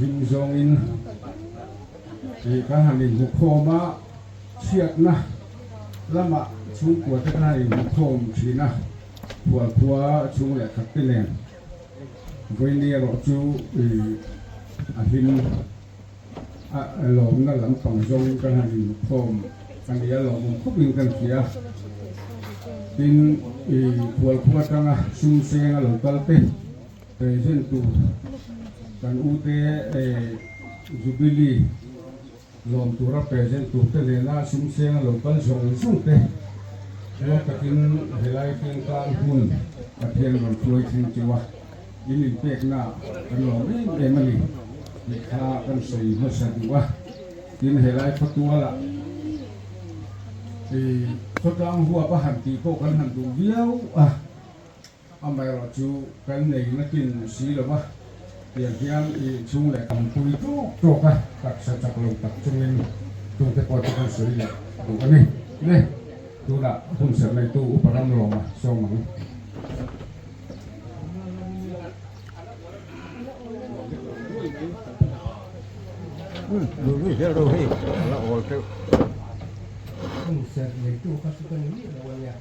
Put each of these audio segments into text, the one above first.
hlim zawngin ih kan han inhmukhawm a, chhiatna lamah chhungkua te kan han inhmukhawm thin a, khualkhua chhung leh khat te nen vawiin erawh chu ih a hlim a lawmna lampang zawngin kan han inhmukhawm a ni a, lawmawm khawpin kan hria. Tin, ih khualkhua atanga sum seng a lo kal te. Present tur kan ute Jubilee lawm tura present tur te nena sum seng a lo kal zawng zawng te rual takin helai tengtlang hmun Pathian rawn hruai thleng chu a in inpekna kan lawm em em a ni tih kha kan sawi hmasa duh a. Tin helai khawtualah khawtlang huap a han tih pawh kan han duh viau a. Amaherawh chu kan nei nakin si lo va, tiang hian i chhung leh kan pui tawk tawk a, taksa chak lo tak chungin chungte pawh chu kan sawi leh duh a ni. Le, tunah hun serh neitu Upa Ramlawma sawm ang. Hun serh neitu kha chu ka ni miah lo a nia.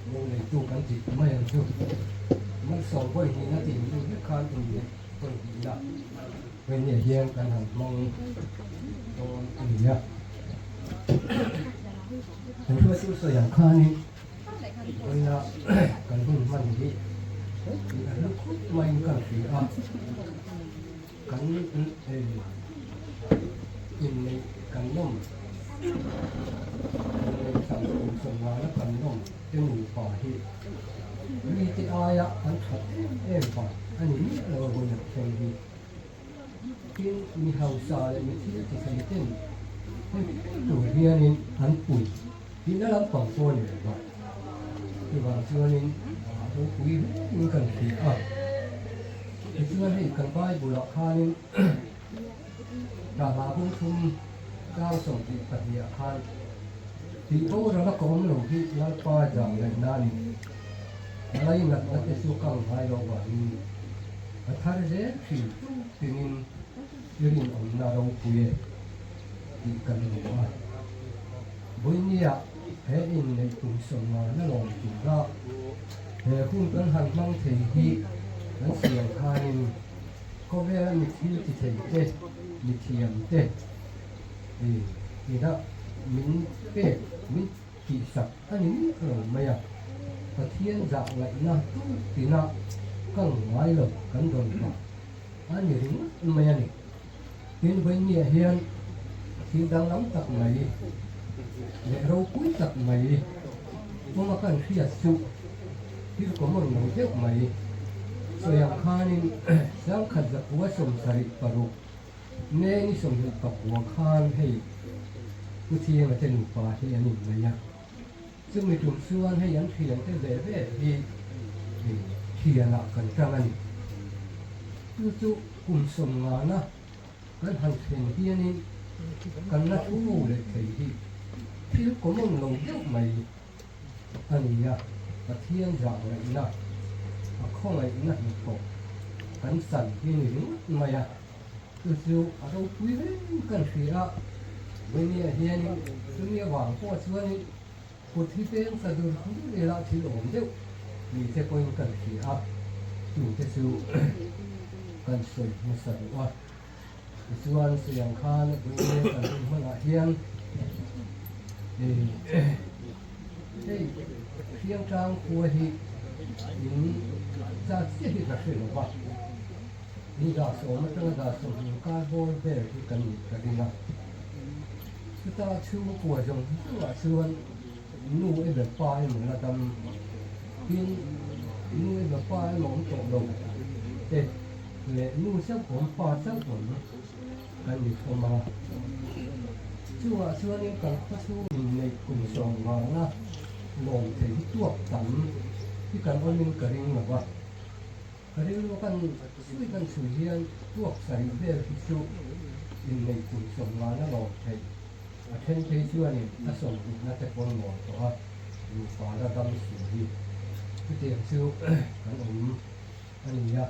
Neitu kan tih mai ang chu malsawm vawi hnihna tih mi vek khan in vawi hnihna vawi hian kan han hmang dawn a ni a. Kan hruaitu sawi ang khanin vawiina kan hun hman hi a hlu khawp maiin ka hria a. Kan inneih kan nawm, inneih thlan kum sawmngana kan nawm te nupa hi mite aia an that em em vang a ni miah lo a vawiin thleng hi. Tin, mi hausa leh mi thil ti thei ten hemi tur hianin an pui tihna lampang pawh a ni lo va. Chuvang chuanin a ropui hlein kan hria a. Tichuan hei kan Bible-ah khanin Rahla bungthum tlang 22-ah khan tih boral a ka awm lo hi Lalpa zang ngaihna a ni. A lainatna te chu ka ang ngai lo vangin a thar zel thin tungin i rinawmna ropui e tih kan hmu a. Vawinia he inneih kum sawmngan a lawm tura he hun kan han hmang thei hi kan siam khanin khawvela mi thil ti thei te, mi thiam te ina min pek, min tihsak a ni miah lo mai a. Pathian zah ngaihna tuk tina ka ngai lo kan dawn phah a ni ringawt mai a ni. Tin, vawinia hian thil danglam tak mai leh ropui tak mai awma kan hriat chu thil common lo deuh mai sawi ang khanin sangkhat zakua 76 nge ni 29 khan hei Pu Thianga te nupa hi an inmei a. Chumi tum chuan hei an thiante ve ve hi thianah kan tang a ni. Chu chu kum sawmngana kan han thlen hianin kan la thu ho leh thei hi thil common lo deuh mai a ni a, Pathian zah ngaihna, a khawngaihna hnathawh kan chan hi ni ringawt mai a. Chu chu a ropui reng kan hria a, Vawimia hianin chumi avang pawh chuanin kut hi peng sa dur dur ila thil awm deuh ni te pawhin kan hria a, chungte chu kan sawi hmasa duh a. Tichuan sawi ang khan Vawimia kan hun hmanah hian hei Hriangtlang khua hi in zat chiah hi ka hre lo va. Ni 10 atanga 20 kar bawr vel hi kan nih ka ring a. Chuta chhungkua zawng zawngah chuan nu emaw pa emaw la dam tin nu emaw pa emaw awm tawh lo te leh nu chauh awm pa chauh awm kan ni thawm a. Chungah chuanin kan khaw chhung inneih kum sawm vanga lawm thei hi tuak tam hi kan awmin ka ring lo va. Ka rilru kan sui kan chhui hian tuak sarih vel hi chu inneih kum 50 a lawm theih. A then phei chuanin a sawm duhna te pawn nuam tawh a. Nupa la dam si hi chutiang chu kan awm a ni a.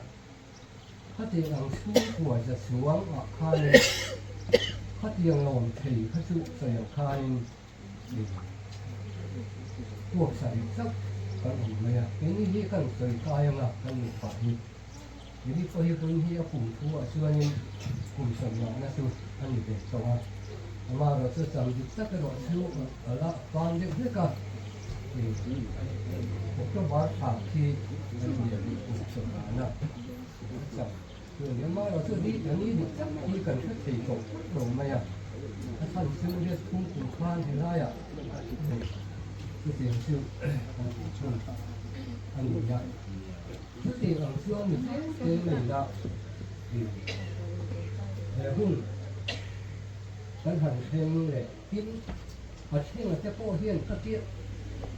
Khatiang ang chhungkua za chuang ah khanin khatiang lawm thei kha chu sawi ang khanin puak sarih chauh kan awm mai a. Keini hi kan sawi kai anga kan nupa hi Miri pawh hi vawiin hi a kum thu ah chuanin kum sawmnahna chu a ni ve tawh a. Amaherawh chu cham dik tak erawh chu a la pan deuh hlek a. October thla khi a ni a kum sawmnahna a cham chu a ni. Amaherawh chu ni a ni dik tak hi kan hre thei tawh phawt lo mai a. A chhan chu riat phung kum khan helaiah chutiang chu kan tih chhun a ni a. Chutiang ang chuan mi tlem tlem mai ila he hun kan han thleng leh tin a thlenga te pawh hian ka tia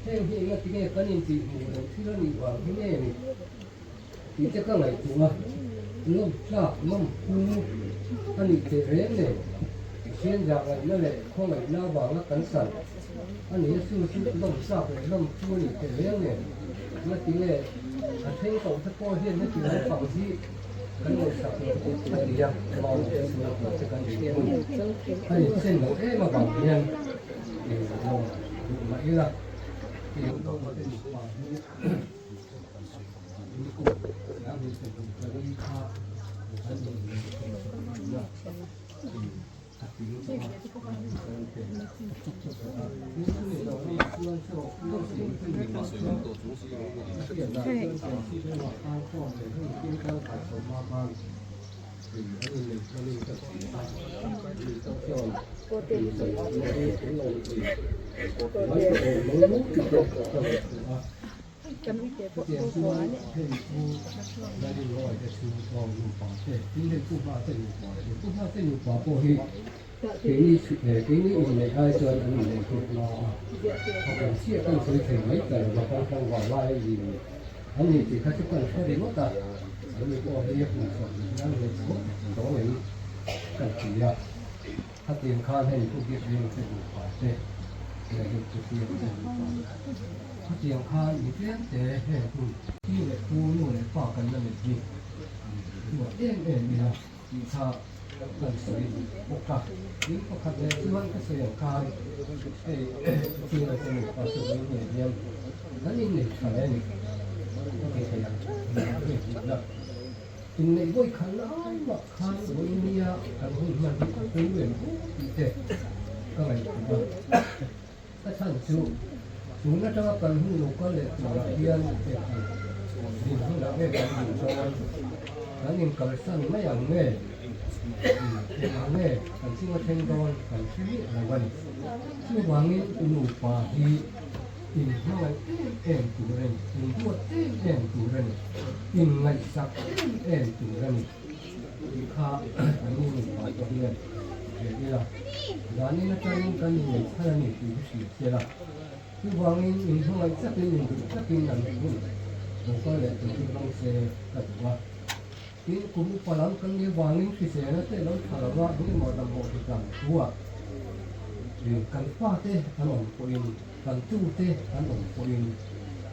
heng hi enga tinge kan intih hmuh loh thil a nih vang hi nge ni tih te ka ngaihtuah a, lawm tlak mawm pu a nih teh reng nen Pathian zahngaihna leh khawngaihna avanga kan sal a ni a, chu chu lawm tlak leh lawm pu a nih teh reng nen Na ti nge a thleng koh te pawh hian heti lampang hi kan ngaihsak loh a ti a, mau te chu a tih che kan rin hun a inchen loh em avang hian lo duh mah ila tih te nupa hi in kum 27 kha an inneih a. Chutiang chuan hei chu Lalrinawia te chhungkaw nupa te, tin hei Pu Hma te nupa te, Pu Hma te nupa pawh hi keini keini inneih ai chuan an inneih hlawk na a, a kum chiah kan sawi thei mai ta lo va, kan tlangval lai a inneih an nih tih kha chu kan hre ringawt a, an ni pawh hi a kum 20 an neih chhuah tawh em kan ti a. Khatiang khan hei Pu Biakding te nupa te leh hei Pu Siam te nupa khatiang khan mi tlem te heng hun pi leh pu nu leh pa kan la neih hi duat em em ila tih kha kan sawi bawk a. Tin pakhat leh chuan ka sawi ang khan hei Pu Siam te nupa chu vawiin ngei hian kan innei tha hle a ni ka ti thei ang tih na. Inneih vawi khat lai mah khan vawi nia kan hun hman hi a pui em tih te ka ngaihtuah a. Ka chhan chu tun atanga kan hun lo kal leh turah hian eng ang din hunah nge kan din dawn, kan inkalsan mai ang nge, eng ang nge kan chunga thleng dawn kan hre miah lo a ni. Chuvangin nupa hi. Inhmangaih em em tur a ni, induat em em tur a ni, inngaihsak em em tur a ni tih kha kan ni nupa te hian hria ila, zanin atangin kan inneih thar a ni tih hi hria se la. Chuvangin inhmangaih takin induh takin an hun lo kal leh tur hi hmang se ka duh a. Tin, kum upa lam kan nih avangin hriselna te lo tha lo a, engemaw damhaw hi kan thu a, kan fate an awm pawhin, kan tute an awm pawhin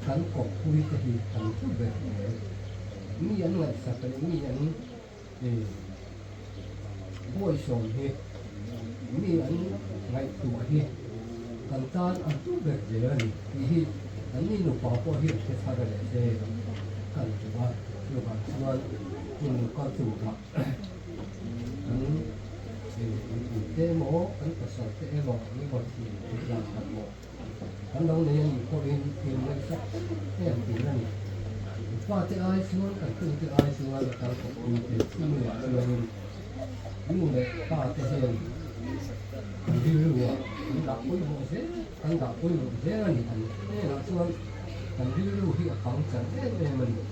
kan kawppui te hi an thu ber hle. Mi an ngaihsak leh mi an buaisawm hi, mi an ngaihtuah hi kan tan an thu ber zel a ni tih hi an ni nupa pawh hi an hre thar leh se kan duh a. Chuvang chuan hun lo kal turah kan mipui te emaw, kan pasal te emaw, emaw thin tlan khat maw kan lo nei a nih pawhin inngaihsak em tur a ni. Fate ai chuan kan tute ai chuan kan kawppui te chhungah chuanin nu leh pa te hian kan rilruah kan dah pawimawh zel, kan dah pawimawh zel a ni. An hnenah chuan kan rilru hi a pang chan em em a ni.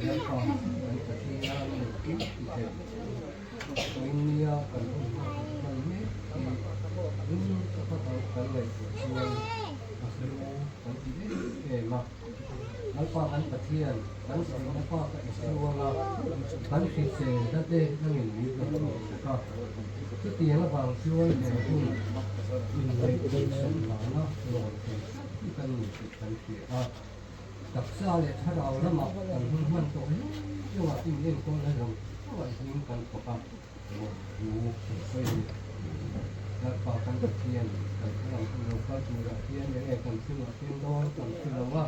Lalpa kan Pathian engkim ti thei Vawinia kan hun hman mek hi ring taka kan ngaihtuah chuan a hlu kan ti em em a. Lalpa kan Pathian kan sihna pa ka Isua anga kan hriselna te nangin min hmu tawh bawk a. Chutiang avang chuan he hun Inneih duhsaknana rawn thei tlat hi kan ni tih kan hria a. Taksa leh thlarau lamah kan hun hman tawh hle chungah in enkawlna zawng zawngah hlim kan thawk a, rawn thu kan sawi a ni. Lalpa kan Pathian, kan hmalam hun lo kal turah hian eng nge kan chungah thleng dawn kan hre lo a,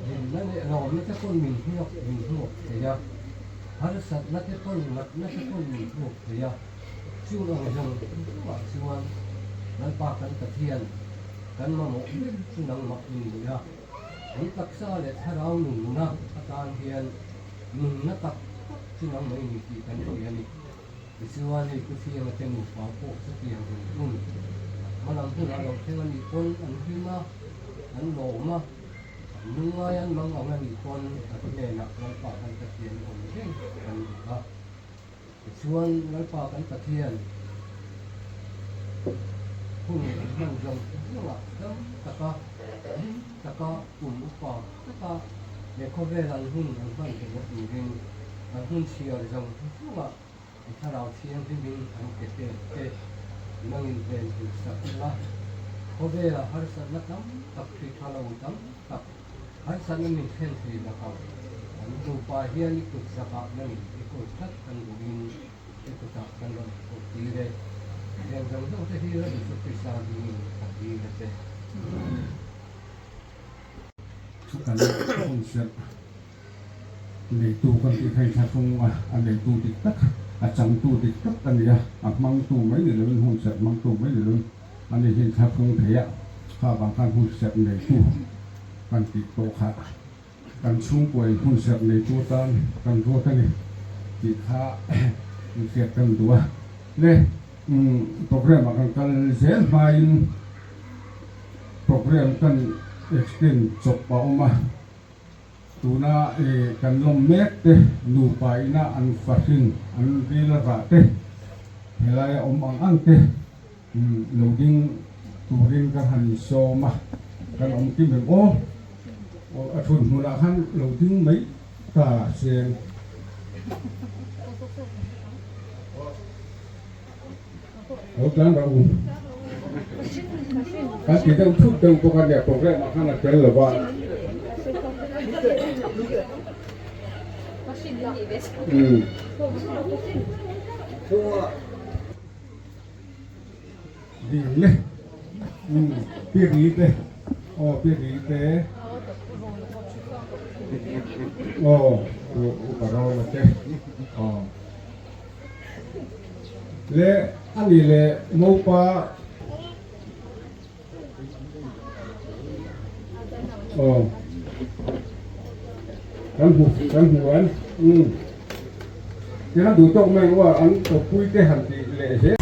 hlimna leh lawmna te pawn min hmuak min hmuak thei a, harsatna te pawn natna te pawn min hmuak thei a, chung ang zawng zawngah chuan Lalpa kan Pathian, Kan mamawh ber chu nangmah i ni a, kan taksa leh thlarau nunna atan hian nunna tak tak chu nangmah i ni tih kan hria a ni. Tichuan hei Pu Thianga te nupa pawh chutiang hun hun hmalam hunah lo thleng a nih pawn an hlim a, an lawm a, an lungngai an mang ang a nih pawn an hnenah Lalpa kan Pathian awm reng kan duh a. Tichuan Lalpa kan Pathian hun an hman zawng zawngah dam taka, hlim taka, kum upa taka he khawvel an hun an hman theihna turin an hun chhiar zawng zawngah i thlarau thianghlimin an ke pen te nangin hlen hmuh sak ila. Khawvelah harsatna tam tak hri tha lo tam tak Harsatna min thlen thei lakah an nupa hian i kut zakah nangin i kawl tlat kan duhin i kutah kan rawn kawl tir e. Heng zawng zawng te hi Ram Isua Krista hmingin ka dil a che. Kan hunserh neitu kan tih kha inthlahrung a, a neitu dik tak, a changtu dik tak a ni a, a hmangtu mai ni loin hunserh hmangtu mai ni loin a ni hi inthlahrung thei a, kha vang khan hunserh neitu kan tih pawh kha kan chhungkuain hunserh neitu atan kan ruat a ni tih kha inhriat kan duh a. Le programme ah kan kal zel hmain programme kan extend chawp a awm a. Tuna kan lawm mek te nupa ina an fahrin an ril a rah te helaia awm ang ang te lo ding turin ka han sawm a, kan awm kim em aw? A thun hmunah khan lo ding mai ta seng. Lo tlan rawh u. Kan ti deuh thut deuh bawk a nia program ah khan a tel lo va. Ding le. Pi ri te. Aw pi ri te. Aw upa rawla te. Aw. Le a ni le mopa aw kan hmu kan hmu an um tiang duh tawk mai ang aw an kawppui te han tih leh zel.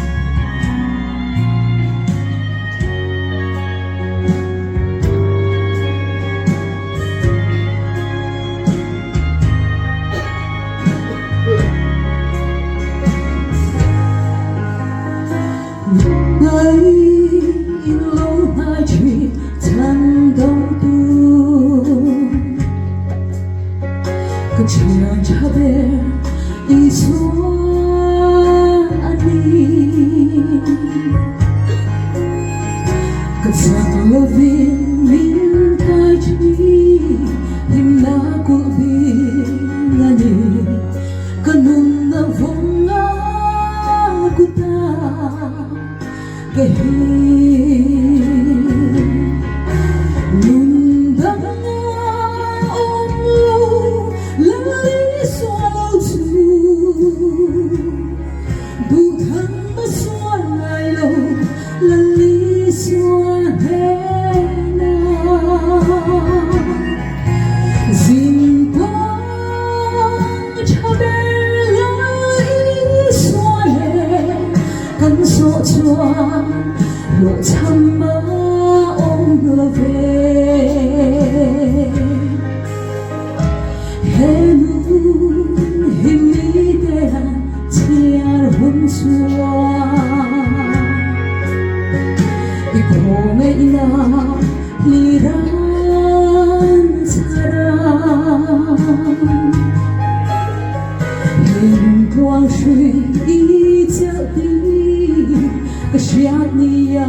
Chhiatnia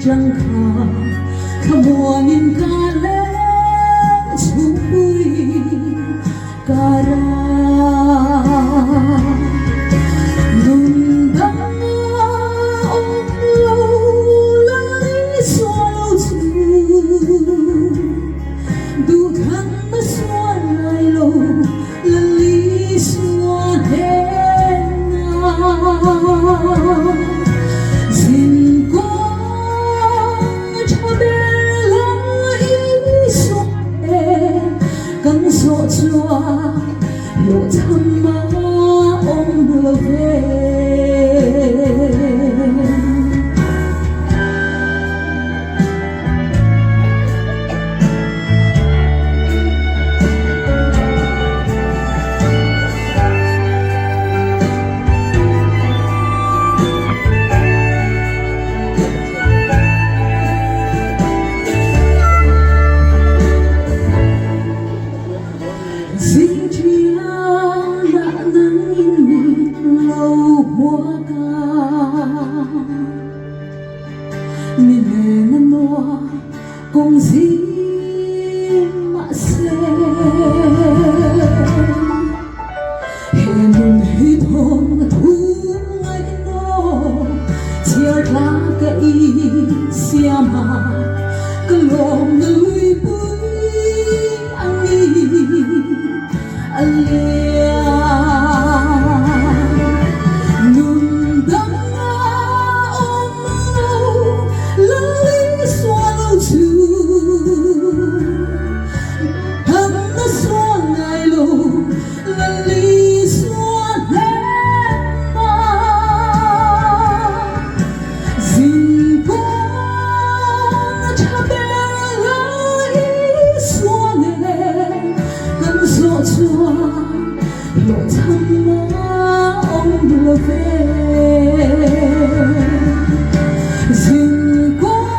changkha thlamuanin ka leng chhungpui ka ram. Nun dang a awm lo lal Isua lo chu duhthlanna sual ngai lo lal Isua hnenah zinkawng a tha ber lal Isua nen kan zawh chuan hlawhchham a awm lo ve. Zingṭiangah nangin min lo hmuak a. Mi len a nuam kawng zing mahse he nun hi thawng a thu ngaihnawm chhiar tlak ka insiam a ka lawmna luipui ang in a lian. Nun dang a awm lo, Lal Isua lo chu. Dang a sual ngai lo, Lal Isua hnenah. Zingkawng a tha ber Lal Isua nen kan zawh chuan hlawhchham a awm lo ve. Zingkawng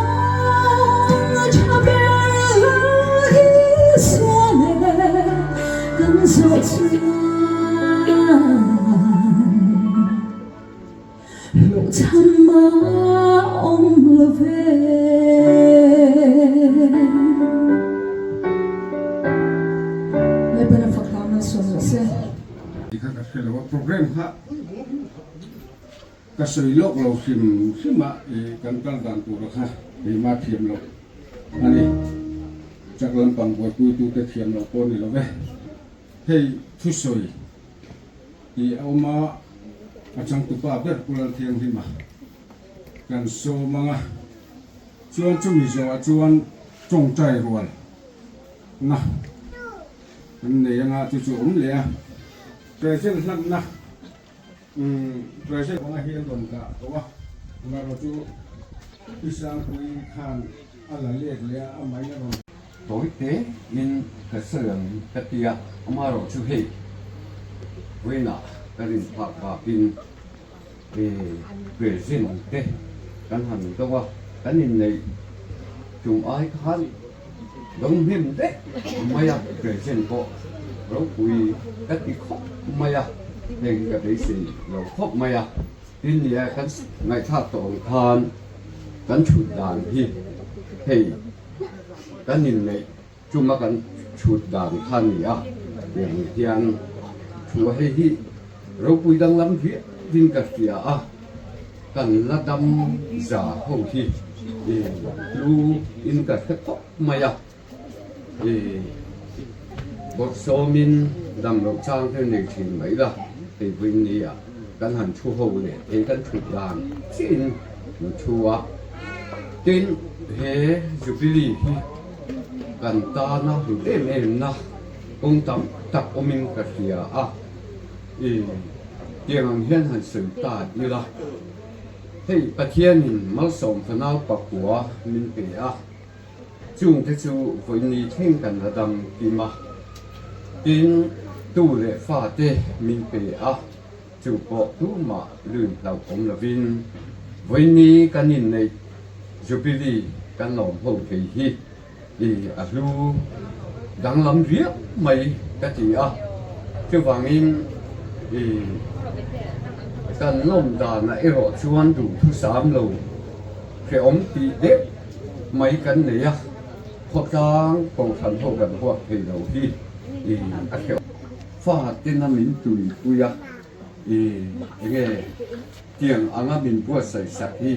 a tha ber Lal Isua nen kan zawh chuan. Hlawhchham a awm lo ve. Lalpan a fak hlau malsawm rawh se. Ti kha ka hre lo a, program kha ka sawi lawk lo hrim hrim a, kan kal dan tura kha keimah thiam loh a ni. Chak lampang buaipuitute thiam loh pawh ni lo ve. Hei thusawi. Tih a awm a, a changtupa ber Pu Lalthianghlima kan sawm ang a, chuan chumi zawhah chuan tawngtai rual na kan nei ang a, chu chu a awm leh a, present hlanna umm present anga hi an rawn dah tawh a, amaherawh chu Pi Sangpuii khan a la let leh a, amahin a rawn. Tawi te in ka sawi ang ka ti a, amaherawh chu hei vawiinah ka rin phak bakin present te kan han do a, kan inneih tum ai khan dawng hnem daih mai a, present pawh ropui ka ti khawp mai a, heng hi ka beisei lo khawp mai a, tin nia kan ngaihthlak tawh ang khan kan chhut dan hi hei. Kan inneih chuma kan chhut dan kha a ni a, tiang hian thu a hei hi ropui danglam viau in ka hria a, kan la dam za ho hi hlu in ka hre khawp mai a, bawrhsawmin dam loh chang te nei thin mai la, hei vawiin ni ah kan han thu ho leh thei kan chhut dan chiah in kan thu a. Tin, he Jubilee hi kan tana hlut em em na kawng tam tak awmin ka hria a, i tiang ang hian han sawi ta ila, hei Pathianin malsawm fanau pakua min pe a, chungte chu vawiin thleng kan la dam kim a, tin, tu leh fate min pe a. Chu pawh tumah luin hlauh awm lovin vawiini kan inneih Jubilee kan lawm ho thei hi i a hlu danglam riau mai ka ti a, chuvangin i Kan lawm danah erawh chuan duhthusam lo hrehawm tih deuh mai kan nei a, khawtlang kohhran ho kan huak thei lo hi a hrehawm. Fa tena min tuipui a, enge tiang anga min buatsaih sak hi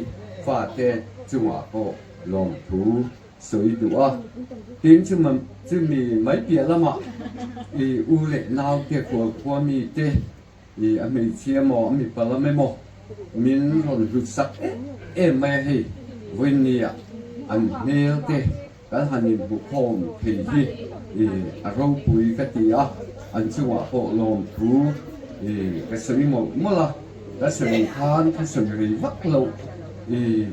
fate chungah pawh lawmthu sawi duh a, tin chumi mai piah lamah i u leh naute khualkhua mite i a hmeichhia maw a mipa lam emaw min rawn hlut sak em em mai a hei vawinia an hmel te kan han inhmukhawm thei hi i a ropui ka ti a, an chungah pawh lawmthu i ka sawi mawlh mawlh a, ka sawi khan ka sawi rei vak loh i.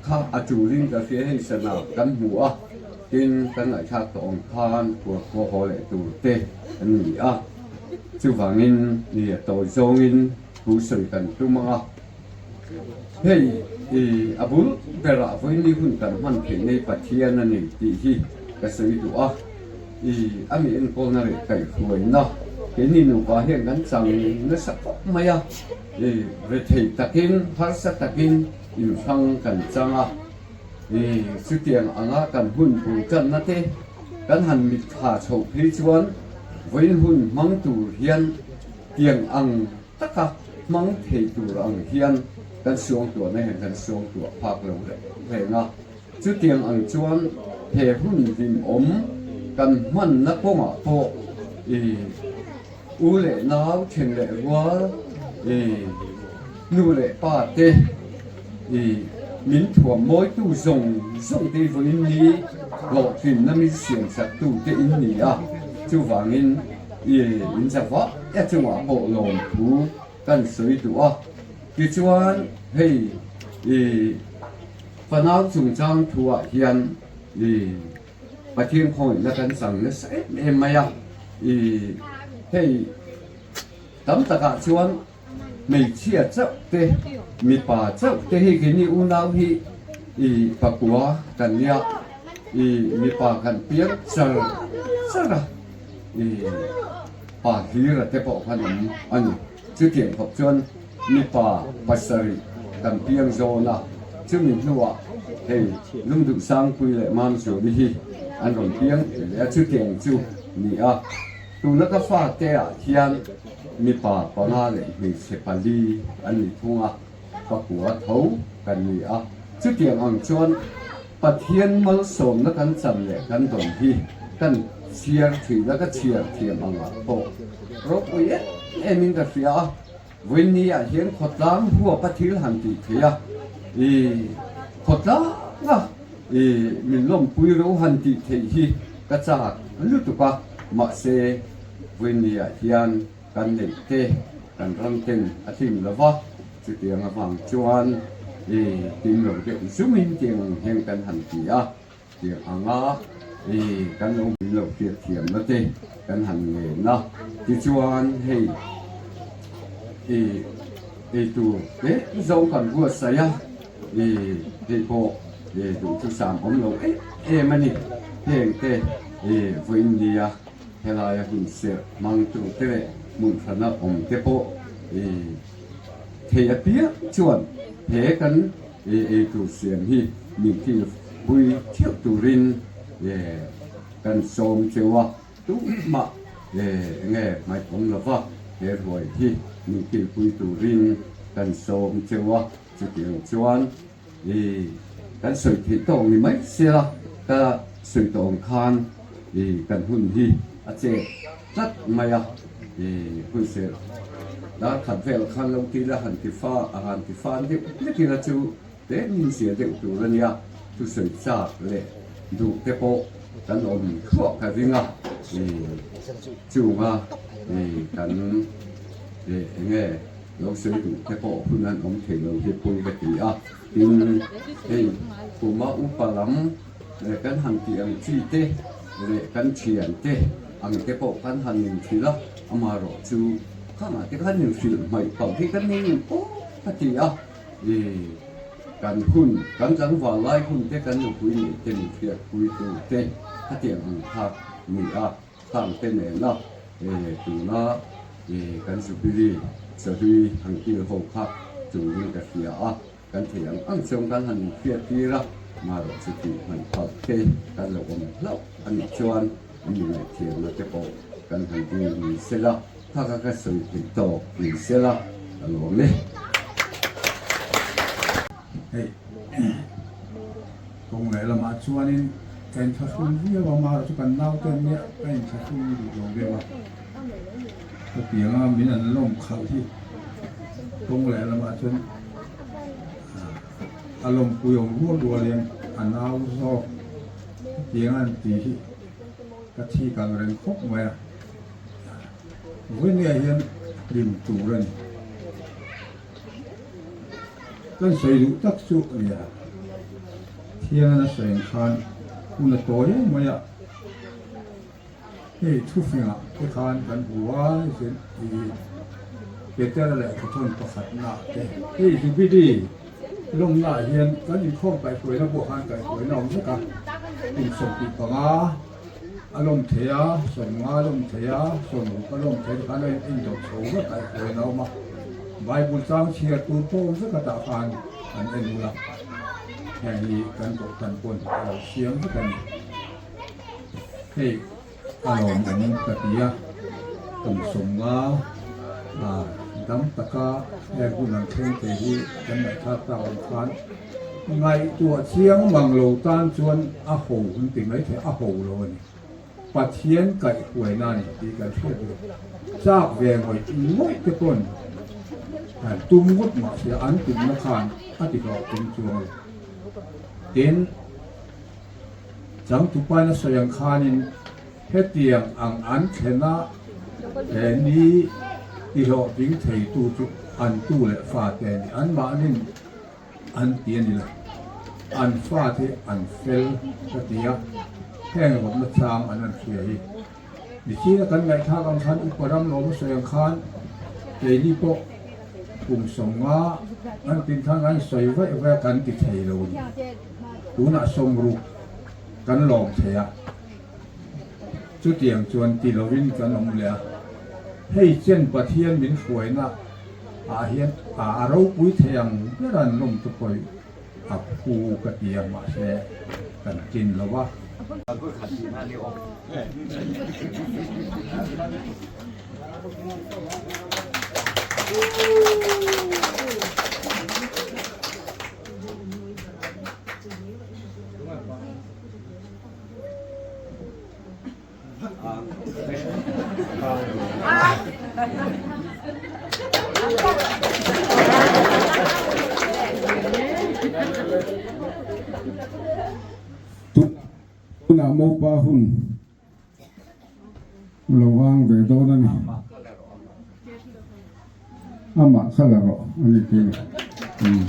Kha a tulin ka hria hei sana kan hmu a, tin kan ngaihthlak tawh ang khan khuarkhua haw leh tur te an ni a, chuvangin i a tawi zawngin thu sawi kan tum ang a, hei i a bul berah vawiin hun kan hman theih nei Pathian a ni tih hi ka sawi duh a, i a mi enkawlna leh kaihhruaina keini nupa hian kan chang nasa khawp mai a, i rethei takin harsa takin Inhrang kan chang a, i chutiang anga kan hun bul tanna te kan han mitthla chhoh phei chuan vawiin hun hmang tur hian tiang ang taka hmang thei tur ang hian kan suangtuahna hian kan suangtuah phak lo reng reng a. Chutiang ang chuan he hun hlimawm kan hmanna kawngah pawh i u leh nau then leh rual i nu leh pa te i min thuam mawitu zawng zawng te vawiin ni hlawhtlinna min siam chaktu te in ni a, chuvangin i in zavah e chungah pawh lawmthu kan sawi duh a. Tichuan hei i fanau chungchang thuah hian i Pathian khawngaihna kan chang nasa em em mai a, i hei tam takah chuan hmeichhia chauh te mipa chauh te hi keini unau hi i pakua kan nia, i mipa kan piang char char a, i pa hlira te pawh khan awm a ni. Chutiang khawp chuan mipa pasarih kan piang zawn a, chumi hnuah hei Lungduhsangpui leh Mamzuali hi an rawn piang ve leh a, chutiang chu ni a. Tuna ka fate ah hian mipa panga leh hmeichhe pali an ni thung a, pakua tho kan ni a. Chutiang ang chuan Pathian malsawmna kan chan leh kan dawn hi kan chhiar thin a, ka chhiar thiam angah pawh ropui em emin ka hria a, vawiin ah hian khawtlang huapa thil han tih theih a, i khawtlanga i min lawmpui ro han tih theih hi ka chak lutuk a, mahse vawiin ah hian kan neih te kan ram ten a hlim lo va, chutiang avang chuan i tim lo deuh zumin tiang ang hian kan han ti a, tiang anga i kan lo min lo hriat thiamna te kan han ngen a, tichuan hei i eitur te zawng kan buatsaih a, i hei pawh i duhthusam awm lo em em a ni, heng te i vawiin nia. Helaia hun serh hmangtu te leh hmun hrana awm te pawh i thei apiang chuan he kan eitur siam hi min thilpui theuh turin kan sawm cheu a, tumah enge hmaih awm lova he ruai hi min thilpui turin kan sawm cheu a, chutiang chuan I kan sawi theih tawk ni mai sia, ka sawi tawh ang khan i kan hun hi a chet tlat mai a, i hun serh dar khat vel khan lo ti la han ti fa a han ti fan deuh hlek ila chu tlem in zia deuh tur a nia, thusawi chak leh duh te pawh kan awm thluah ka ring a, i chunga i kan eng nge. Lo sawi duh te pawh hun an awm thei lo hi pawi ka ti a, tin hei kuma upa lam kan han tih ang chi te leh kan thian te ang te pawh kan han inhrilh a, amaherawh chu khangah te khan inhrilh hmaih pang hi kan nei em pawh ka ti a, i kan hun kan tlangval lai hun te kan nupui neih te min hriatpui tur te khatiang ang kha ni a. Khang te nena tuna kan Jubilee Chawhlui han kil ho kha turin ka hria a, kan thei ang ang chuan kan han inhriat tir a, marawh chu tih hman phal te kan lo awm hlauh a nih chuan mi ngaihthiamna te pawh kan han dil ni sela, kha kha ka sawi theih tawk ni sela ka lawm e. Hei kawng leh lamah chuanin ka inthlahrung viau a, marawh chu kan naute an nia ka inthlahrung duh lo deuh a. Hetianga min an lawm khalh hi kawng leh lamah chuan a lawmpui awm rual rual hian a nau zawk hetianga an tih hi ka thi kang reng khawp mai a, vawinia hian hlim tur a ni. Kan sawi duh tak chu a nia, Thiangan a sawi ang khan hun a tawi em mai a. Hei thufingah te khan kan hmu a, ih Petera leh Khathon pakhatna te. Hei Jubilee lawmnaah hian kan inkhawm kaihhruaina pawh khan kaihhruaina a awm vek a, kum 25 a lawm thei a, 50 a lawm thei a, 60 a lawm thei khan a indawt chho vek kaihhruaina a awm a, Bible chang chhiar tur pawh awm vek a tah khan an en ula, heng hi kan kohhran pawn a lo siam vek a ni. Hei a lawmawm ka ti a, kum 50 dam taka heng hun an thleng thei hi kan ngaihthlak tak ang khan ngaihtuah chiang mang lo tan chuan a ho an ti mai thei, a ho lo a ni. Pathian kaihhruaina a ni tih kan hriat duh. Chak ve ngawih ngawih te pawn tum ngawt mahse an tumna khan a ti hlawhtling chuang lo. Tin. Changtupain a sawi ang khanin hetiang ang an thlena he ni tihlawhtling theitu chu an tu leh fate a ni. Anmahnin an ti a ni lo. An fate an fel ka ti a, heng rawtna chang an rawn hria hi. Michina kan ngaihthlak ang khan upa ram lawm a sawi ang khan keini pawh kum 50 an tin khan kan sawi vaih vaih a kan ti thei lo a ni. Tunah 60 kan lawm thei a, chutiang chuan ti lovin kan awm leh a. Hei chen Pathian min hruaina ah hian a ropui thei ang ber an lawm chu pawi a phu ka ti a, mahse kan tlin lo va. Tunah mopa hun lo vang ve dawn a ni. Amah kha la rawh a ni tih a ni.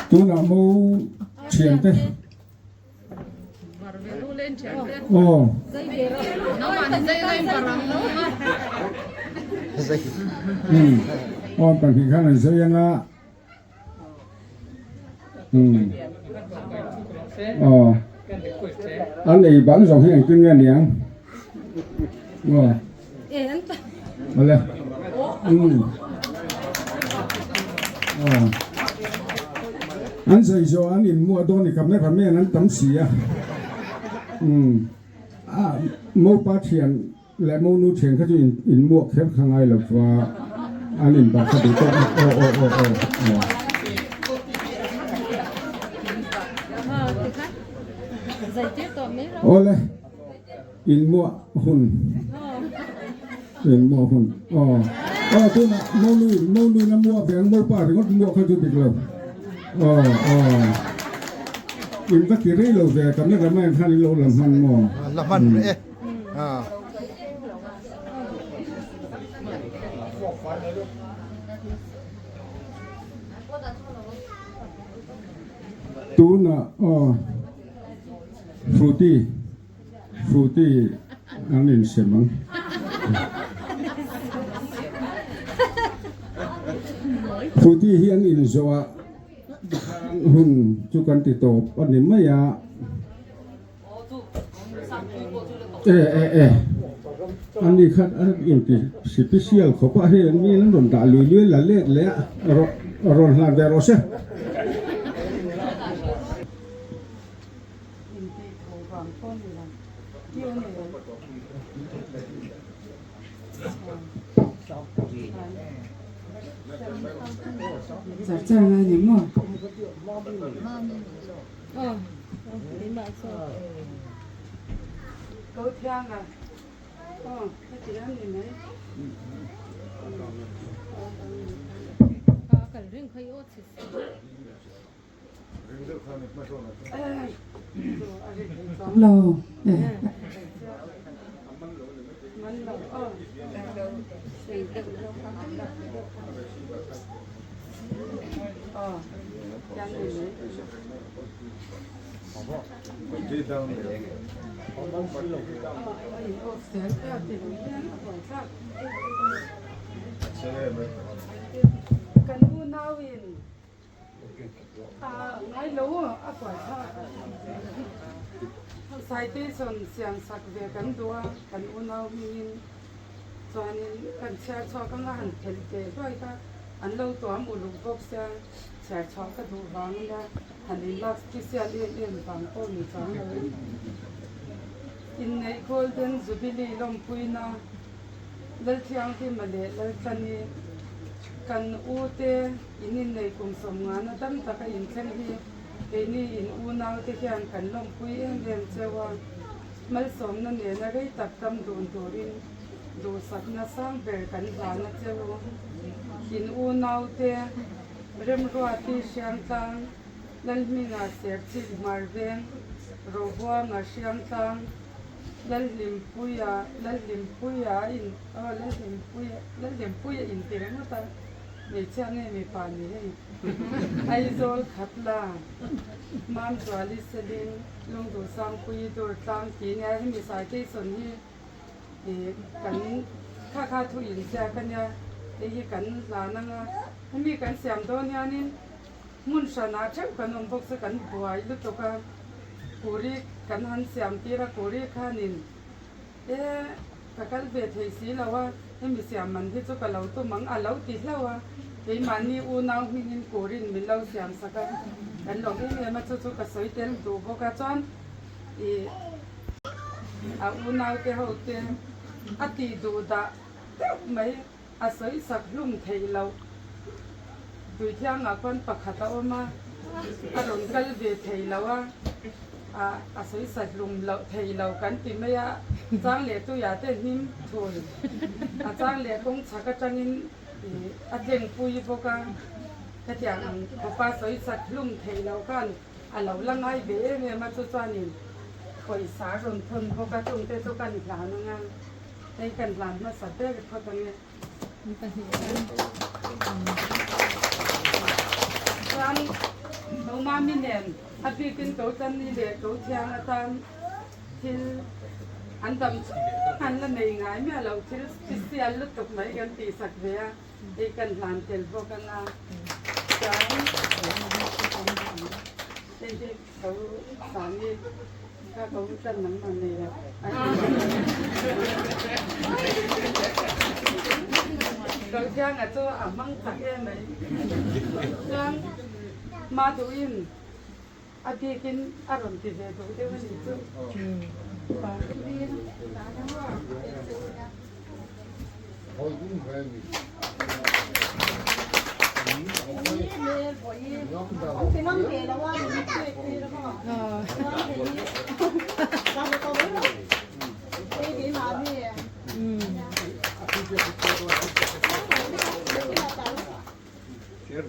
Tunah mo thiante. Aw. Aw pahnih khan an zai anga. Aw. An ei bang zawng hi engtin nge niang? Aw. Awle. Aw. An zai zawh an inmuah dawn i cameraman an tam si a. A mopa thian Leh monu thian kha chu in muak kher kha ngai lo va an in bak kha duh tawk aw aw aw aw aw. Awle in muah hun in muah hun aw aw tunah monu monu in a muah ve ang mopa ringawt muah kha chu dik lo aw aw in va ti rei lo ve cameraman khan in lo la hman maw. La hman reh e. Tunah aw Fruity Fruity an insem ang. Fruity hi an inzawh a hun chu kan ti tawp a ni mai a. E e e. Ani kha a inti sipisial khawp a, hei an mi an rawn dah lui lui la let leh a, rawn hlan ve rawh se. Char char ngai ni maw? Lo Kan unauin ngai lo a kuai thlak citation siam sak ve kan duh a kan unau hmingin chuanin kan chhiar chhuak anga han phelh ve hluai kha an lo tuam uluk bawk sia chhiar chhuah ka duh vang ania han inlak special em em vang pawh ni chuang lo inneih golden jubilee lawmpuina Lalthianghlima leh Laltlani kan u te in innei kum sawmngana dam taka inthleng hi keini in unau te hian kan lawmpui em em cheu a, malsawmna nena rei tak dam dun turin duhsakna sang ber kan hlan a cheu. In unau te Remruati Hriangtlang, Lalhminga Serchhip Hmarveng, Robuanga Hriangtlang, Lalhlimpuia Lalhlimpuia in aw Lalhlimpuia Lalhlimpuia in ti ringawt a hmeichhia nge mipa ni hei Aizawl Khatla Mamzuali Seling Lungduhsangpuii Durtlang tih nia hemi citation hi ih kan kha kha thu inziak ania hei hi kan hlan anga hemi kan siam dawn hianin Hmun hranah theuh kan awm bawk chu kan buai lutuk a, kuri kan han siam tir a, kuri khanin e ka kal ve thei si lo a, hemi siam man hi chu ka lo tum ang a lo ti hlauh a, keimahni unau hmingin kurin min lo siam sak a, kan lawm em em a, chu chu ka sawi tel duh bawk a, chuan ih a unaute ho te a tih duh dah deuh mai. A sawi sak hlum theih loh. Tuithiangah khuan pakhat a awm a, a rawn kal ve thei lo a, a sawi sak hlum loh thei lo kan ti mai a, chang leh tuiah te hnim thun, a chang leh kawng chhak atangin a tlengpui bawk a, hetiang ang khawpa sawi sak hlum theih loh khan a lo la ngai ve em em a, chu chuanin pawisa a rawn thawn bawk a, chungte chu kan hlan ang a. Hei kan hlan hmasa ber phawt ang e. Chuan ko mami nen a bikin ko Chani leh ko Thiang atan thil an dam chhung an la nei ngai miah lo thil special lutuk mai kan tihsak ve a, hei kan hlan tel bawk ang a. Chuan hei hi ko Sangi Ka ko tan nang man nei lo. Ko thiang a chu a hmang chak em mai. Chuan ma duhin a bikin a rawn ti ve duh deuh a nih chu. Ni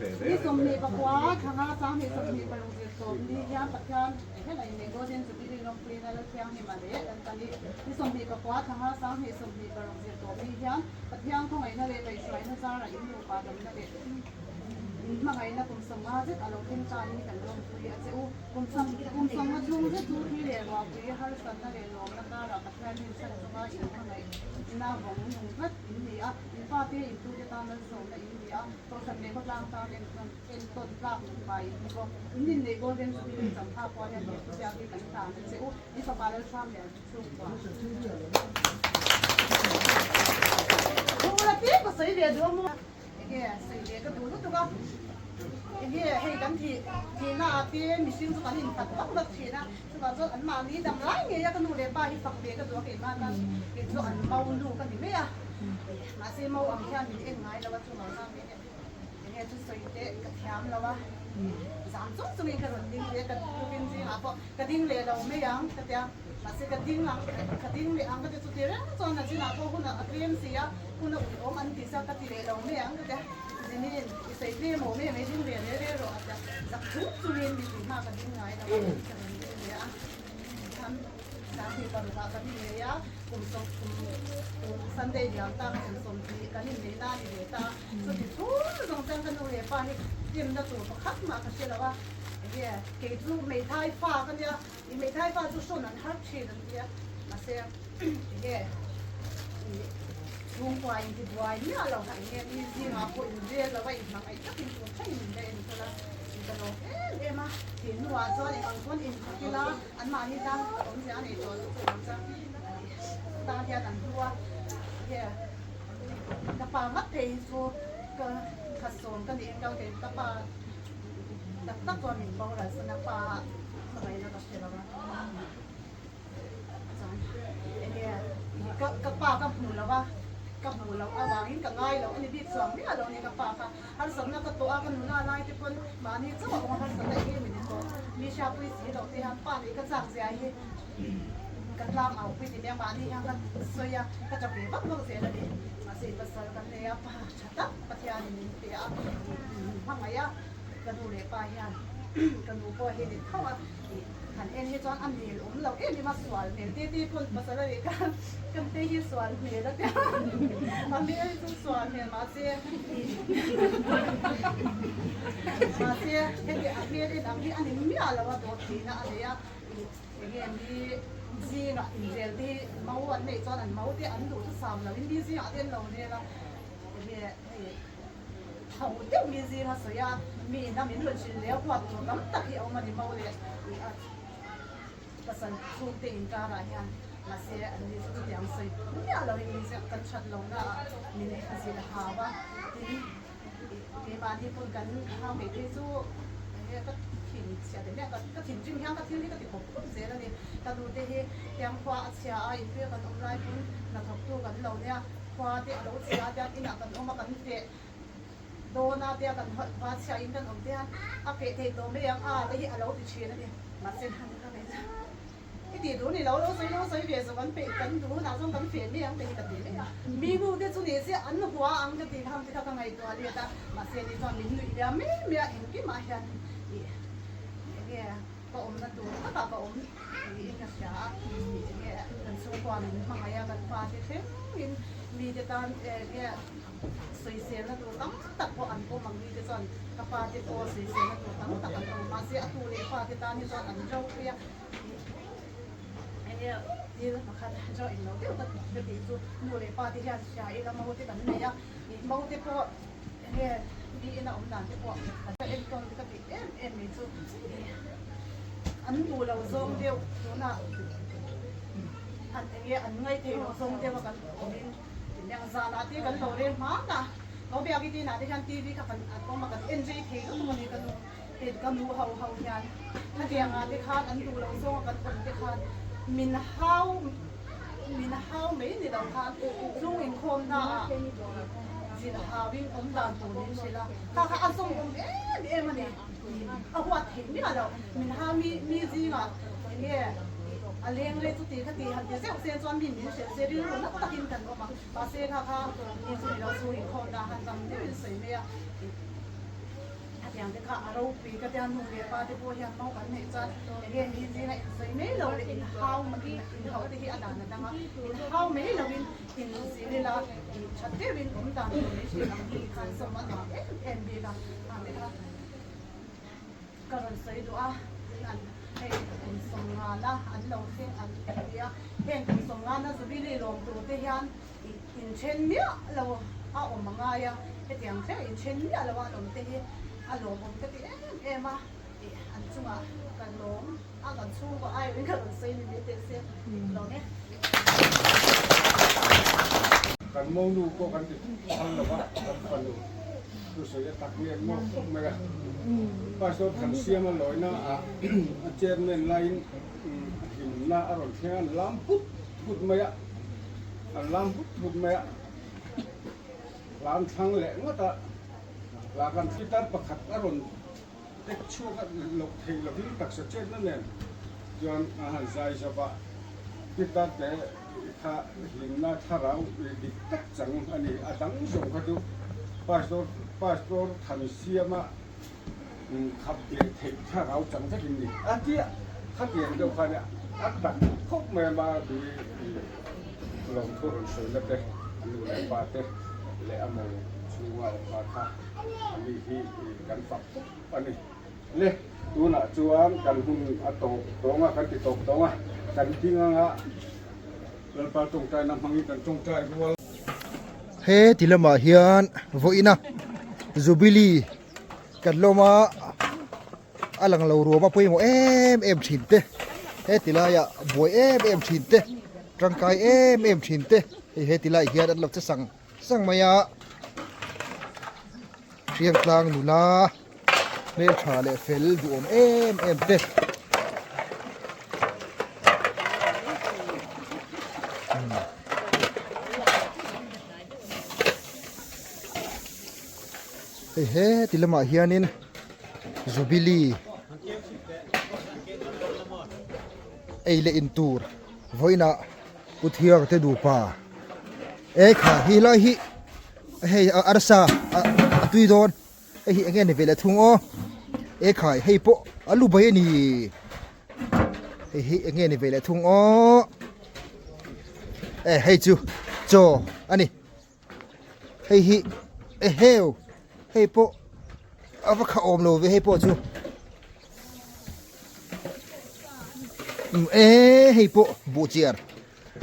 24 thanga sanghnih 26 zirtawp ni hian Pathian helai nei Golden Jubilee lawmpuiin a Lalthianghlim a leh kan tan i. Ni 24 thanga sanghnih 26 zirtawp ni hian Pathian khawngaihna leh kaihhruaina zarah in nupa damna leh in hmangaihna kum 50 zet a lo thleng ta ni kan lawmpui a che u. Kum kum 50 chhung zet chu thi leh ruahpui harsatna leh lawmna karah Pathian rinchhan chunga in hmangaihna vawng nung tlat in ni a, in fate in tute tan lalzawmna in ni a, Kohhran leh khawtlang tan entawn tlak nupa in ni bawk. In inneih Golden Jubilee champha pawh hian he thuziak hi kan hlan a che u. In fapa Lalhram leh an chhungkua. Thu la tir ka sawi ve duh a maw? Enge sawi ve ka duh lutuk a, enge hei kan thih thihna ah te mihring chu kan infak vak vak thin a, chuvang chuan an mahni dam lai ngei a ka nu leh pa hi fak ve ka duh a keimah tan kei chu an mau nu ka ni mai a, mahse mau ang hian min en ngai lo a chuvang chuan enge chu sawi teh ka thiam lo a, zam chung chungin ka rawn ding leh ka tukin zingah pawh ka ding leh lo mai ang ka tia. Mahse ka ding ang, ka ding leh ang ka ti chuti reng chuan a zinah pawh hun a tlem si a, hun a ui awm an ti sa ka ti leh lo mai ang ka ti a, Zinin i sawi tlem aw mai mai ding ve reh reh rawh a ti a, zak chung chungin mi tih hma ka ding ngai lo a, ka rawn ding ve a, kham Sanghnih parukah kan innei a, kum sawm kum kum Sunday liam ta ka kum 20 kan innei na a ni ve ta, chuti chhung zawng chuan ka nu leh pa hi dimna tur pakhat mah ka hre lo a, enge kei chu hmeithai fa ka nia. I hmeithai fa chu hrawn an har thin an tia, mahse enge i chhungkua in ti buai miah lo kha enge mi zingah pawh in rel lo a in hmangaih takin tur thlengin min la enkawl a, in ka lawm em em a, tih hnuah chuan eng ang pawn in thawk ila anmahni tan awmzia a nei tawh lo chu awm chuan tan hian an hlu a, enge ka pa ngat phei hi chu ka khasawn ka nih englo kei ka pa tak tak chuan min boral san a pa hmangaihna ka hre lo a chuan enge ka ka pa ka hmu lo a ka hmu loh avangin ka ngai loh a ni bik chuang miah lo a ni ka pa kha harsatna ka tawh a ka nula lai te pawn mahni chauh a awm a harsatna eng em in tawh mi hriatpui si loh te hian pa nih ka chak zia hi ka tlang au pui ti mai a mahni hian ka sawi a ka tap ve vak vak zel a ni mahse pasal kan nei a pa tha tak Pathianin min pe a min hmangaih a ka nu leh pa hian ka nu pawh hi ni tho a ih han en hi chuan a mel awm loh em em a sual hmel te te pawn pasal a nih khan kan te hi sual hmel a tia a hmel hi chu sual hmel mahse ih mahse heti a hmel en ang hi a ni miah lo a dawt theihna a nei a ih eng nge mi zingah inrel te hi mau an neih chuan an mau te an duh thusam lo in mi zingah te an lo rel a eng nge hei. Tho deuh mi zinga sawi a, mi ina min rawn hrilh leh a huat tur tam tak hi a awm a ni mo leh i a pasal chhungte inkarah hian mahse an ni chu chutiang sawi miah loin mi ziak kan that lohna ah min zilh hau a, tin keimahni pawn kan hau ngei phei chu enge ka thin chhia teh miah ka thinrim hian ka thil hi ka ti khawp khawp zel a ni, ka nute hi tiangkhua a chhia a inpuia kan awm lai pawn hnathawktu kan lo nia. Khua te a lo chhia a tiang inah kan awm a kan feh dawn a tia kan va chhia in kan awm te hian a feh thei tawh mai ang a te hi a lo ti thin a ni mahse han ka ngaih chuan i tih duh ni lo lo sawi lo sawi ve zawk an peih kan duh hunah chuan kan feh mai ang te hi ka ti mai a mi nu te chu ni se an hua ang ka tih kham te kha ka ngaihtuah let a mahse ni chuan min nuih liam mai mai a engkimah hian ih enge ka awmna tur takah ka awm niin ka hria a, enge kan chhungkua min hmangaih a, kan fate thlengin mite tan enge sawiselna tur tam tak pawh an awm ang mite chuan ka pate pawh sawiselna tur tam tak an awm mahse a tu leh fate tan hi chuan an ropui a, enge thil pakhat jo englo deuh ka ka tih chu nu leh pate hian hria ila mo te kan nei a, mo te pawh enge mi ina awm dan te pawh ka enkawl ka tih em em mai chu. An duh lo zawng deuh tunah an enge an ngaih theih loh zawng deuh a kan awmin tineng zanah te kan lo rel hman a lo biak i tinah te hian TV kha kan an awm a kan en rei thei lutuk a ni ka nu te ka nu ho ho hian khatiang ah te khan an duh lo zawng a kan awm te khan min hau min hau mai ni lo khan chung inkhawm na ah zilh hau in awm dan tur min hrilh a kha kha a zawng awm em em a ni. A huat theih miah loh. Min ha mi mi zingah enge a leng rei chuti kha ti han ti zeuh se chuan mi min hrilh se rilru nasa takin kan awm a. Mahse kha kha mi chu ni lo chu inkhawm dah han dam deuhin sawi mai a. Hetiang te kha a ropui ka tia nu leh pa te pawh hian mau kan neih chuan enge mi zinga insawi mai lo leh inhau inhauh te hi a dan a dang a. Inhau mai loin inzir ila tha deuhin awm dan tur min hrilh ang hi khan sawm a nuam em em bik a. Ka rawn sawi duh a, tin an hei kum sawmngana an lo thleng an ti a, heng kum sawmngana Jubilee lawm tur te hian inthen miah lo a awm a ngai a, hetiang thleng inthen miah lo a an awm te hi a lawmawm ka ti em em a, ih an chungah ka lawm a, kan chhungkaw aiawhin ka rawn sawi ni mai teh se, lawm e. Kan monu pawh kan ti phal lo va, kan fanu thusawi a tak nge maw khawp mai a. Pastor Thansiama lawina ah a chairman laiin a hlimna a rawn thleng a, an lam put put mai a, an lam put put mai a, hlan thlang leh ngawt a, lah kan pitar pakhat a rawn tek chhuak a, loh theih lovin taksa chetna nen chuan a han zai zauh a, pitar te kha hlimna thlarau dik tak chang a ni. A dang zawng kha chu Pastor Pastor Thansiama khap leh theih thlarau chang vekin ni a tia khatiang deuh khan a tak khawp mai a ma tui lawmthu rawn sawina te a nu leh pa te leh a mo chhunga awm pa kha a mi hi kan fak khawp a ni. Le tunah chuan kan hun a tawp tawng a kan ti tawp tawng a kan ding anga Lalpa tawngtaina hmangin kan tawngtai rual. He ti lamah hian vawiina Jubilee kan lawm a a lang lo ruam a pawimawh em em thin te he ti laiah buai em em thin te tangkai em em thin te hei he ti laiah hian an lo che sang sang mai a hriangtlang nula hmeltha leh fel duhawm em em te. Hei he ti lamah hianin Jubilee ei leh in tur vawiinah Pu Thiang te nupa e kha hi lai hi hei arsa a tui dawn hei hi enge ni ve leh thung aw e khai hei pawh a lu bai a ni hei hi enge ni ve leh thung aw e hei chu chaw a ni. Hei hi eheu hei pawh a va kha awm lo ve hei pawh chu e hei pawh buh chiar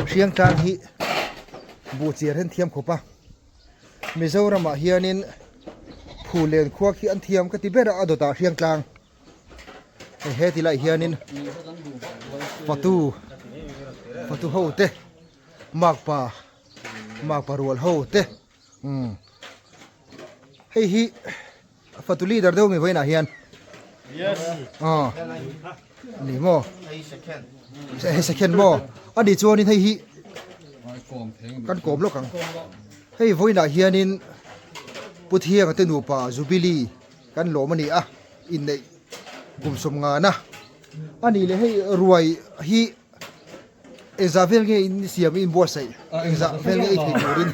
hriang tlang hi buh chiar hian thiam khawp a Mizoramah hianin Phulen khua khi an thiam ka ti ber a a dawtah hriang tlang hei he ti laiah hianin fatu fatu ho te makpa. Makpa rual ho te umm hei hi fatu leader deuh mi vawiinah hian yes aw ni maw hei second maw a nih chuanin hei hi kan kawm lawk ang hei vawiinah hianin Pu Thianga te nupa Jubilee kan lawm a ni a inneih kum sawmngana a nih leh hei ruai hi. Engzah vel nge in siam in buatsaih? Engzah vel nge ei thei turin?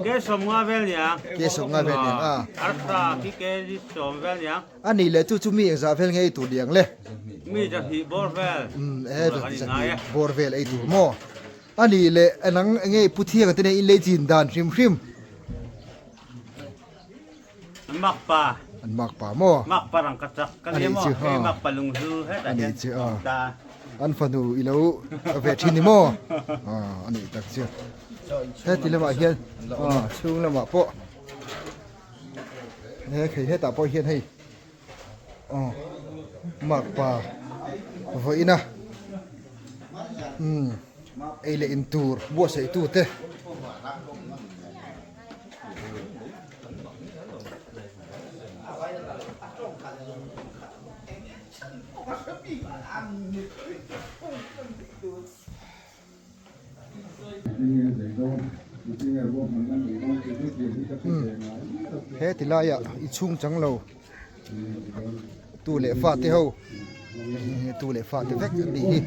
Ke sawmnga vel niang. Ke sawmnga vel niang a. Arsa khi ke li sawm vel niang. A nih leh chu chu mi engzah vel nge ei tur niang le? Mi zahnih bawr vel. Um e zahnih bawr vel ei tur maw? A nih leh enang enge Pu Thianga te nen in lei chin dan hrim hrim? An mak pa. An mak pa maw? Mak pa rang ka chak ka ni maw? Hei mak pa lungzu hetah hian ta. An fanu i lo ve thin ni maw? A nih tak chu. Heti lamah hian chhung lamah pawh he khei hetah pawh hian hei mak pa vawiin a ei leh in tur buatsaih tute. He ti laiah i chhung chang lo tu leh fa te ho tu leh fa te vek an nih hi.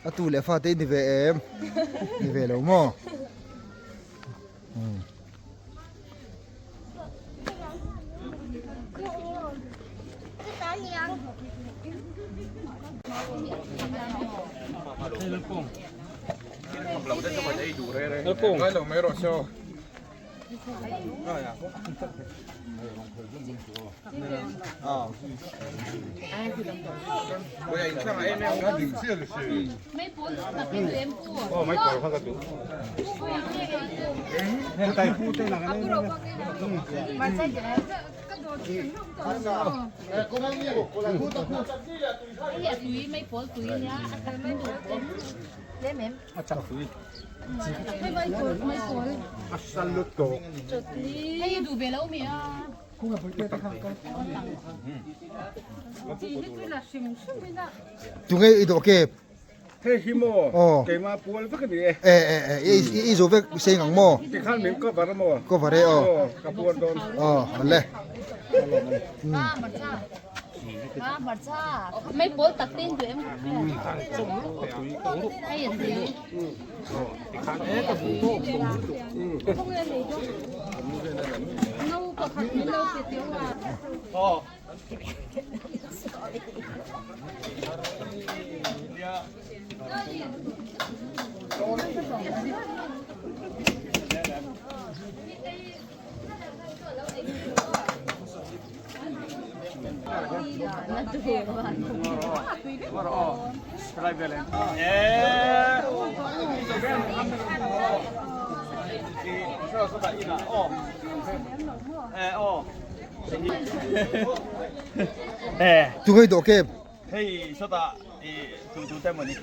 A tu leh fate i ni ve em? Ni ve lo maw? Tunge i dawh kep? Hei hi maw? Aw. Keimah pual vek a ni e. E e e i i zo vek seng ang maw? Tikhan min cover a maw? Cover e aw. Aw ka puar dawn. Aw le. Tunge dawh kep? Hei sawtah i tu tu te maw ni.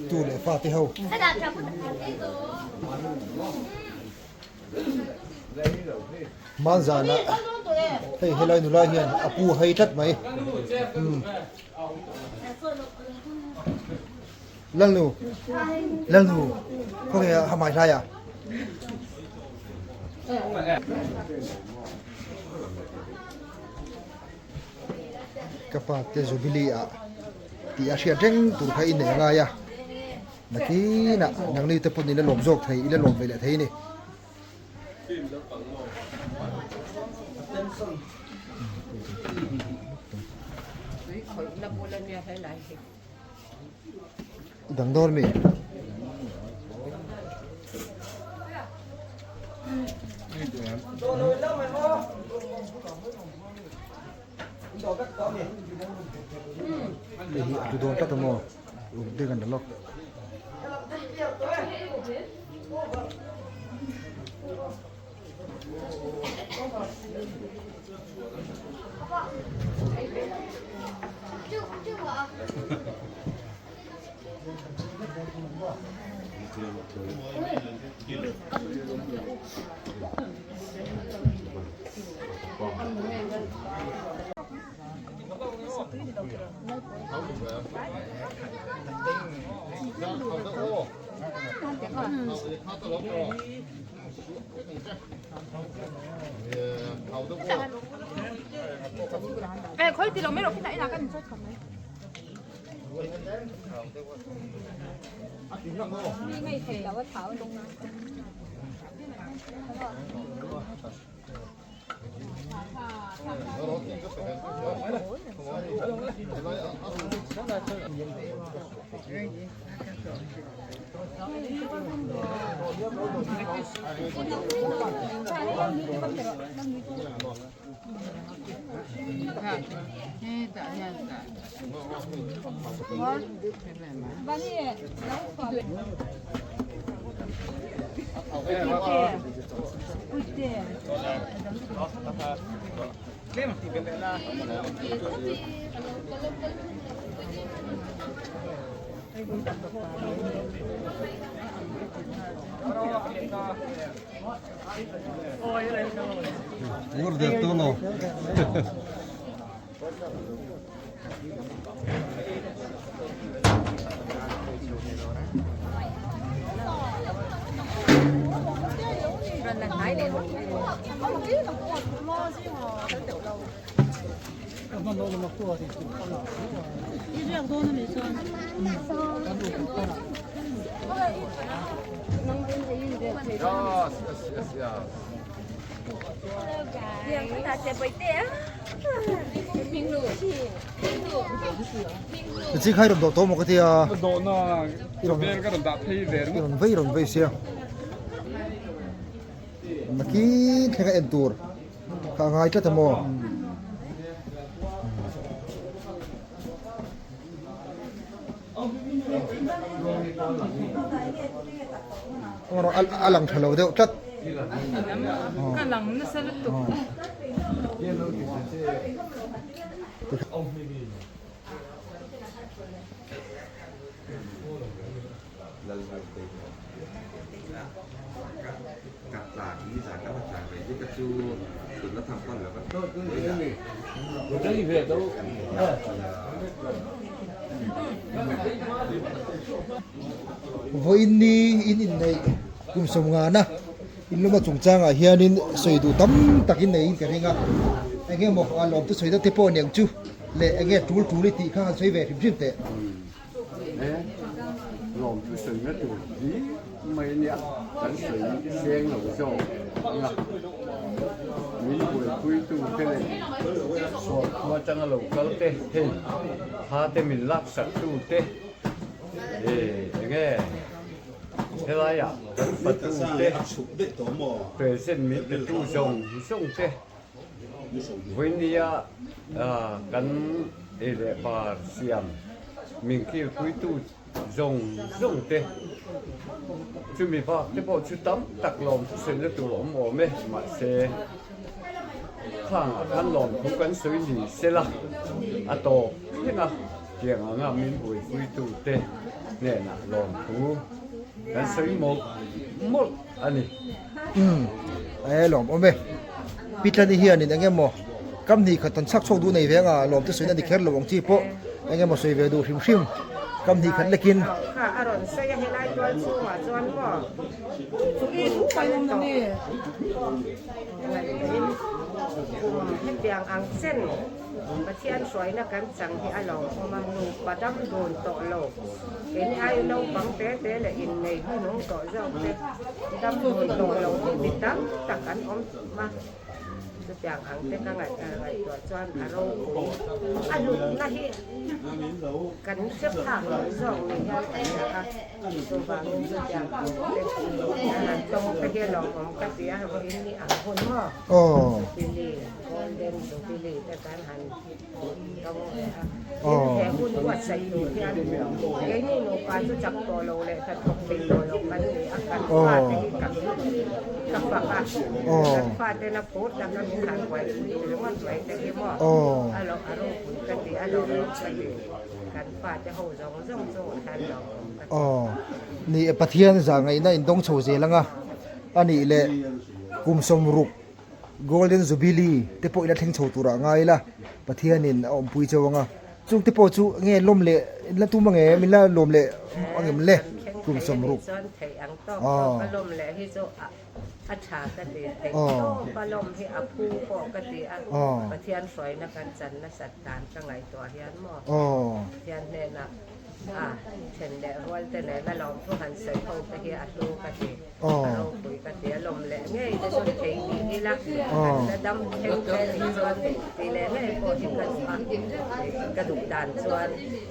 Tu leh fa te ho. Hmanzana hei helai nula hian a pu hei tlat mai. Lalnu Lalnu khawnge a hamai hlai a. Ka pa te Jubilee ah tih a hriat reng tur kha i nei ngai a. Nakinah nangni te pawn ila lawm zawk thei ila lawm ve leh thei a ni. Dang dawr mi. Hei hi a tu dawn tlat a maw uk deuh an la lawk. Ngur der tu lo. Chi khai rawn dawh tawh maw ka tia. Dawhna vel ka rawn dah phei ve ringawt. I rawn vei rawn vei sia. Nakin thleng a en tur kha a ngai tlat a maw. A lang tha lo deuh tlat. Ka lang nasa lutuk. Vawiin ni in inneih kum sawmngana inlawmna chungchangah hianin sawi duh tam takin neiin ka ring a, eng emaw a lawm te sawi deuh te pawh a niang chu leh eng nge tul tul i tih kha han sawi ve hrim hrim teh. He lawmthu sawina tur hi mai nia kan sawi seng lo zawk ang a, min buaipuitu te leh sawrkhua atanga lo kal te hei tha te min laksak tu te eng nge helaiah kan fatu te present min pe tu zawng zawng te Vawinia kan ei leh bar siam min kilpuitu zawng zawng te chumi bak te pawh chu tam tak lawm thusawi tur awm awm e mahse khangah khan lawmthu kan sawi ni sela a tawp thleng a tiang anga min buaipuitu te hnenah lawmthu kan sawi mawlh mawlh a ni. Umm e lawm awm e Pitlani hianin eng emaw kam hnih khat an chhak chhuak duh nei ve anga lawm te sawiin a ni kher lo ang chi pawh eng emaw sawi ve duh hrim hrim kam hnih khat lekin. Kha a rawn sawi a helai tual chhungah chuan maw ngaihtuahin hetiang ang chen Pathian hruaina kan chang hi a lawmawm a, nupa dam dun tawh lo, keini aia naupang te te leh innei hnuhnung tawh zawk te dam dun tawh lo hi mi tam tak an awm a, chutiang ang te ka ngaihtuah chuan a ropui a hlutna hi kan hre phak lo zawk ni hian ka hria a, chuvangin chutiang ang te kan han tawng te hi a lawmawm ka ti a, vawiin ni ang hun maw? Aw. Golden Jubilee te kan han dawng ve a. Tin, he hun buatsaih tur hian keini nupa chu chak tawh lo leh hnathawk thei tawh lo kan ni a, kan fate hi ka ka fak a, kan fatena phur taka min han buaipui ringawt mai te hi maw a lo a ropui ka ti, a lawmawm ka ti, kan fate ho zawng zawng chungah hian lawmawm ka ti. Ni e, Pathian zahngaihna indawng chho zel anga a nih leh kum 60 Golden Jubilee te pawh ila thleng chho turah ngai ila Pathianin a awmpui cheu anga chung te pawh chu nge lawm leh la tum ange min la lawm leh angem le kum 60 aw aw. A then leh rual te nena lawmthu han sawi ho te hi a hlu ka ti, a ropui ka ti, a lawm leh ngei te chu thei ni ila, kan la dam thleng te nih chuan ti leh ngei pawh hi ka duh a, ka duh dan chuan chu ni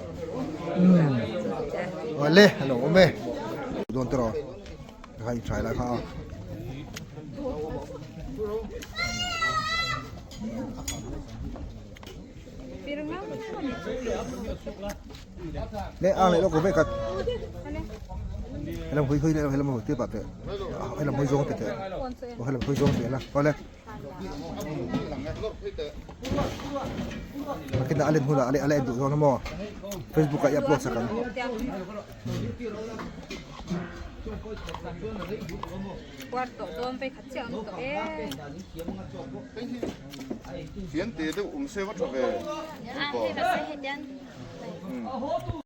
e. Awle a lo awm e. Dawn te rawh kha in try lai kha a. Leh ang leh lawk ve khat. Helam hui hui leh helam hui te pa te. Helam hui zawng te te. Helam hui zawng te la. Awle. Makina alen huna ale ale en duh zawng maw. Facebook ah i upload sak ang. Fian te deuh awm se va tha ve.